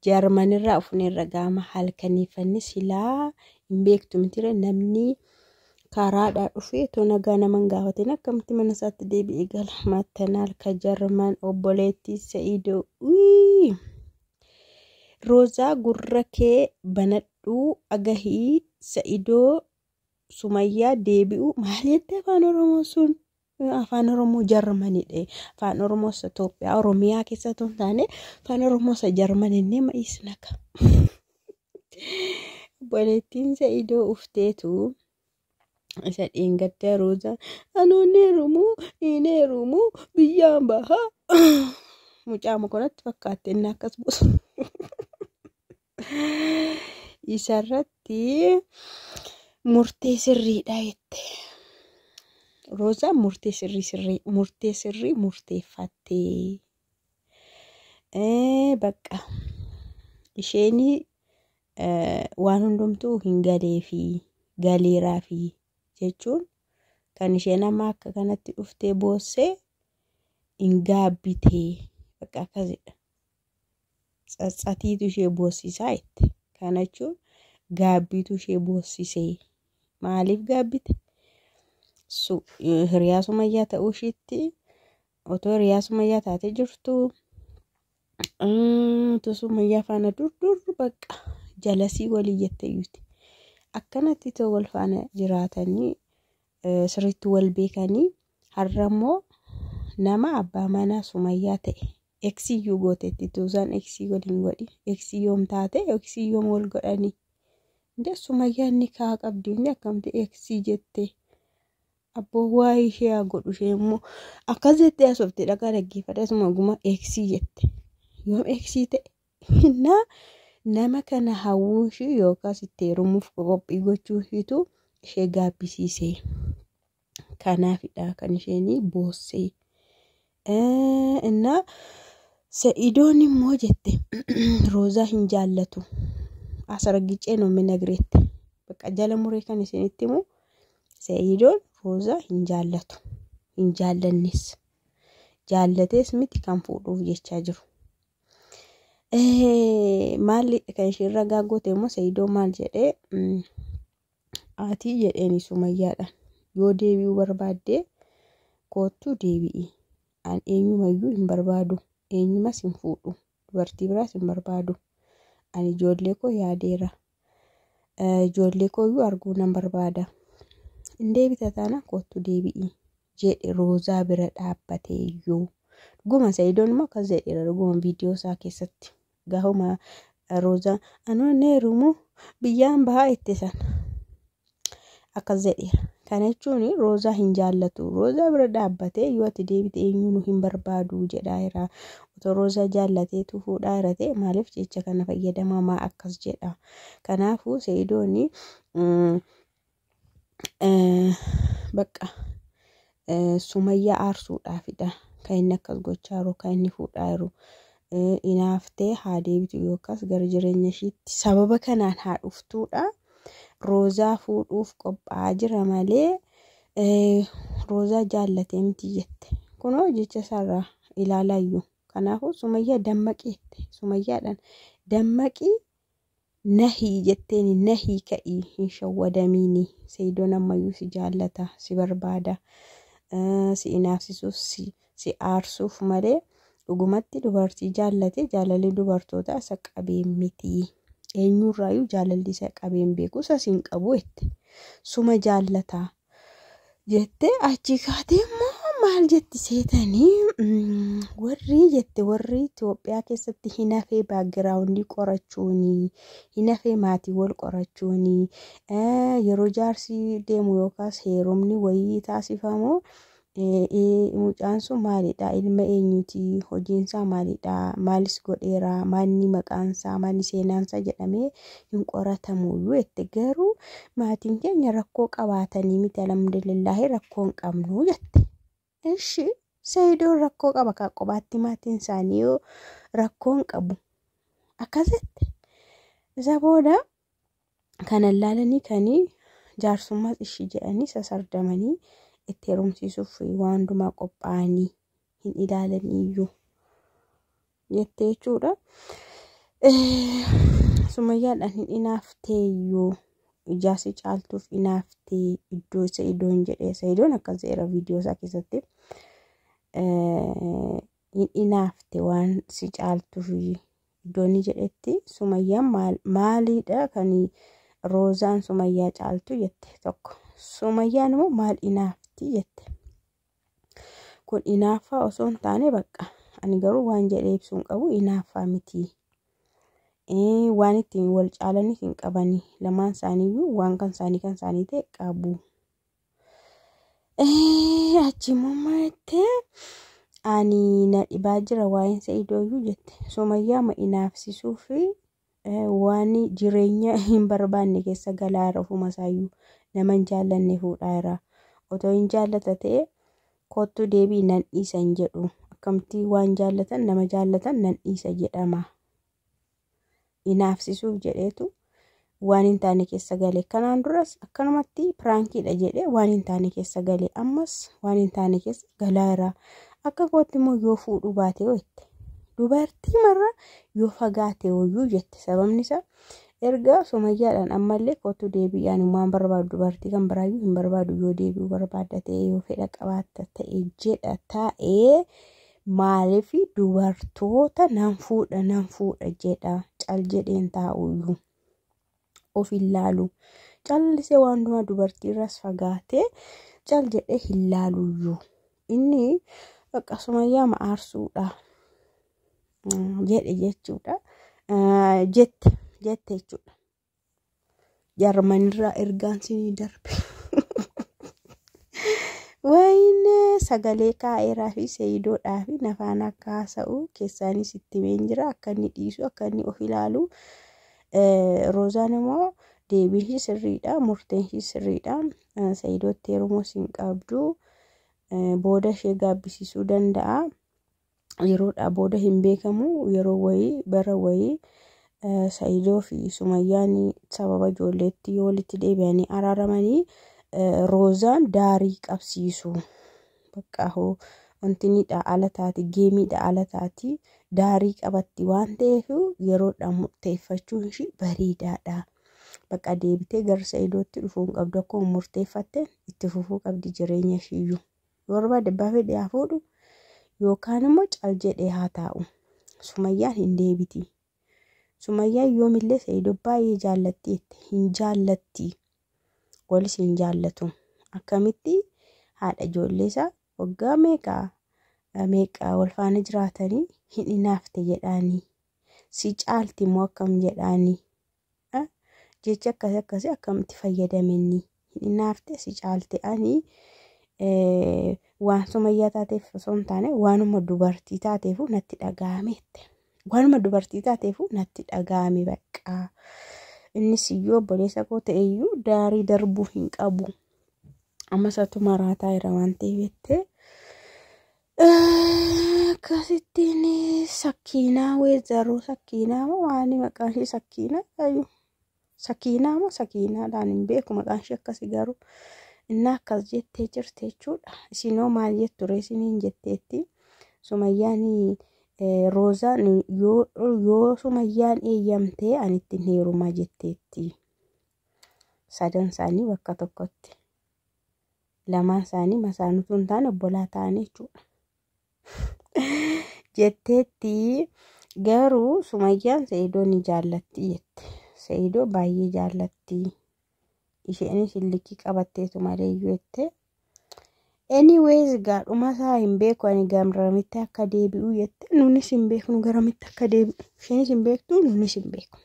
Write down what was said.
Jarmanirraa dhufneerra gaama halkaniifanni silaa hin beektu mitire namni karaadhaa dhufee otoo nagaa nama hin gaafatin akkamitti mana isaatti deebi'ee gala. Mattanaal ka Jarman obboleettii Sa'idoo. Roozaa gurra kee banadhuu agahii Sa'idoo Sumayyaa deebi'u maal jette afaan Oromoo sun? Afaan Oromoo Jarmanidha. Afaan Oromoo isa Itoophiyaa Oromiyaa keessa otoo hin taane afaan Oromoo isa Jarmaninnee ma'iisnaka. Obboleettiin Sa'idoo ufteetu isa dheengadda Roozaa anuun heerumuu hin heerumuu biyyaan bahaa. Mucaa mokonatti fakkaatte inni akkas buusu. Isarratti murtee sirriidha jette. Roozaan murtee sirrii sirrii murtee sirrii murteeffattee. Bakka isheen waan hundumtuu hin galeefi galeeraafi jechuun kan isheen amma akka kanatti dhuftee boossee hin gaabbitee bakka akkasidha. Tsatsatiitu ishee boossisaa jette. Kana jechuun gaabbiitu ishee boossisee. Maaliif gaabbite? Hiriyaa Sumayyaa ta'uu ishiitti otoo hiriyaa Sumayyaa taatee jirtu otoo Sumayyaa faana dur dur bakka jalasii walii jettee iyyuti. Akkanatti otoo wal faana jiraatanii sirriitti wal beekanii har'a immoo nama abbaa manaa Sumayyaa ta'e eksii iyyuu gooteetti tuusaan eksii waliin godhi eksii yoom taate eksii yoom wal godhanii. Indee Sumayyaan ni kaa qabdi inni akkamti eksii jettee. Abboo waa'ee ishee haa godhu ishee immoo akkas jettee haasofte dhagaa dhaggeeffadha asuma guma eeksii jette. Yoom eeksii ta'e? Innaa nama kana hawwuu ishii yookaas itti heerumuuf qophii gochuu ishiitu ishee gaabbisiise. Kanaafidha kan isheen boossee. Innaa Sa'idoon immoo jette Roozaa hin jaallatu. Asargicee noo minagreette. Bakka jala muree kan isinitti himu Sa'idoon Roozaa hin jaallatu. Hin jaallannes. Jaallatees miti kan fuudhuuf jechaa jiru. Maali kan isheen ragaa goote immoo Sa'idoon maal jedhee ati jedheeni Sumayyaadhaan yoo deebi'uu barbaaddee koottuu deebi'i. An eenyumayyuu hin barbaadu. Eenyumas hin fuudhu. Dubartii biraas hin barbaadu. Ani ijoollee koo yaadeera. Ijoollee kooyyuu arguu nan barbaada. Hin deebita taanaan koottu deebi'i jedhe Roozaa bira dhaabbatee iyyuu. Dhuguma Sa'idoon immoo akkas jedheera dhuguma viidiyoo isaa keessatti. Gaafuma Roozaa anoo hin heerumu biyyaan bahaa itti sana. Akkas jedheera. Kana jechuun Roozaa hin jaallatu. Roozaa bira dhaabbatee yoo ati deebite eenyuun hin barbaadu jedhaa jira. Otoo Roozaa jaallateetu fuudhaa jira ta'e maaliif jecha kana fayyadamaa maa akkas jedha. Kanaafuu Sa'idoon bakka Sumayyaa aarsuudhaafidha kan inni akkas gochaa jiru kan inni fuudhaa jiru. Inaaftee haa deebitu yookaas gara jireenya ishiitti sababa kanaan haa dhuftuudha. Roozaa fuudhuuf qophaa'aa jira malee Roozaa jaallatee miti jette. Kunoo jecha isaarraa ilaalaa iyyuu. Kanaafuu Sumayyaa dammaqii jette. Sumayyaadhaan dammaqii nahii jetteeni nahii ka'ii hin shawwadamiini. Sa'idoon ammayyuu si jaallata si barbaada. Si inaafsisuuf si aarsuuf malee dhugumatti dubartii jaallate jaalalli dubartootaa isa qabee miti. Eenyurraayyuu jaalalli isa qabee hin beeku isas hin qabu jette. Suma jaallata jettee achi kaatee immoo maal jetti seetanii warri jette warri Itoophiyaa keessatti hin hafee baagiraawundii qorachuuni hin hafee maatii wal qorachuuni yeroo jaarsi deemu yookaas heerumni wayii taasifamu mucaan sun maalidha ilma eenyuti hojiinsaa maalidha maalis godheera maanni maqaansaa maanni seenaansaa jedhamee hin qoratamu jette garuu maatiin keenya rakkoo qabaatanii miti alhamdulillaahi rakkoo hin qabnu jette. Ishi Sa'idoon rakkoo qaba kan kophaatti maatiin isaanii yoo rakkoo hin qabu akkasitti isa booda kana ilaalanii kanii jaarsummaas ishii jedhanii sasardamanii itti heerumsiisuuf waan hundumaa qophaa'anii hin ilaalanii iyyuu jettee jechuudha. Sumayyaadhaan hin inaafteeyyuu ijaasi caaltuuf inaaftee iddoo Sa'idoon jedhee Sa'idoon akkas jedheera viidiyoo isaa keessatti. Hin inaafte waan si caaltuuf iddoo inni jedhetti Sumayyaan maaliidha kan Roozaan Sumayyaa caaltu jette tokko. Sumayyaan immoo maal inaafti jette. Kun inaaffaa osoo hin taane bakka ani garuu waan jedhee ibsuu hin qabu inaaffaa miti. Waan ittiin wal caalanis hin qabani. Lamaan isaaniiyyuu waan kan isaanii kan isaanii ta'e qabu. Achi immoo maal jettee ani na dhibaa jira waa'een Sa'idooyyuu jette. Sumayyaa ma inaafsisuu fi waan jireenya hin barbaanne keessa galaa jira ofuma isaayyuu nama hin jaallanne fuudhaa jira. Otoo hin jaallata ta'e kottu deebii nan dhiisa hin jedhu. Akkamtii waan jaallatan nama jaallatan nan dhiisa jedhama. Inaafsisuuf jedheetu waan hin taane keessa gale. Kanaan duras akkanumatti piraankiidha jedhee waan hin taane keessa gale. Ammas waan hin taane keessa galaa jira. Akka kootti immoo yoo fuudhuu baate jette. Dubartii marra yoo fagaate wayyuu jette. Sababni isaa erga Sumayyaadhaan ammallee kottu deebii ani waan barbaadu dubartii kan biraayyuu hin barbaadu yoo deebi'uu barbaadda ta'e yoo fedha qabaatta ta'e jedha ta'ee maaliif dubartoota nan fuudha nan fuudha jedha cal jedheen taa'uyyuu of hin laalu. Callisee waan hundumaa dubartii irraas fagaatee cal jedhee hin laaluyyuu. Inni bakka Sumayyaa ma'aarsuudha jedhe jechuudha. Jette jette jechuudha. Jarmanirraa ergaan sinii darbe. Wayne sagalee kaa'eeraa fi Sa'idoodhaa fi nafaan akka haasa'u keessaanis itti himeen jira. Akka inni dhiisu akka inni of ilaalu. Roozaan immoo deebiin ishii sirriidha. Murteen ishii sirriidha. Sa'idootti heerumuus hin qabdu. Booda ishee gaabbisiisuu danda'a. Yeroodhaa booda hin beekamu. Yeroo wayii bara wayii Sa'idoo fi Sumayyaan sababa ijoolleetti yoo walitti deebi'anii araaramanii Roozaan daarii qabsiisu. Bakka hoo wantinidha ala taati geemiidha ala taati daarii qabatti waan ta'eef yeroodhaan murteeffachuun ishii bareedaadha. Bakka deebitee gara Sa'idootti dhufuu hin qabdu akkuma murteeffatte itti fufuu qabdi jireenya ishiiyyuu. Yoo barbaade abbaa fedhe haa fuudhu yookaan immoo cal jedhee haa taa'u. Sumayyaan hin deebiti. Sumayyaan yoomillee Sa'idoo baay'ee jaallatti jette hin jaallatti. Walis hin jaallatu. Akkamitti haadha ijoollee isaa waggaa meeqa meeqa wal faana jiraatanii hin inaafte jedhaanii. Si caalti immoo akkam jedhaanii. Jechi akkasii akkasii akkamitti fayyadamenni hin inaafte si caalte ani waan Sumayyaa taateef osoo hin taane waanuma dubartii taateefu natti dhaga'ame jette. Waanuma dubartii taateefu natti dhaga'ame bakka. Innis iyyuu obboleessa koo ta'e iyyuu daarii darbuu hin qabu. Amma isatu maraataa jira waan ta'eef jettee. Akkasittiin sakkiinaa weezaruu sakkiinaa moo waan maqaan ishee sakkiinaa ayyuu. Sakiinaa moo sakiinaadhaan hin beeku maqaan ishee akkasi garuu inni akkas jettee jirti jechuudha. Isinoo maal jettu ree isiniin jetteetti. Sumayyaan Roozaan yoo Sumayyaan eeyyamtee ani ittiin heerumaa jetteetti. Sadan isaanii bakka tokkotti. Lamaan isaanii masaanutu hin taane obbolaa ta'anii jechuudha. Jetteetti garuu Sumayyaan Sa'idoo ni jaallatti jette. Sa'idoo baay'ee jaallatti. Isheenis illikii qabatteetu malee iyyuu jette. Anyways gaadhuma isaa hin beeku ani garamitti akka deebi'u jette. Nunis hin beeknu garamitti akka deebi'u. Isheenis hin beektu nunis hin beeknu.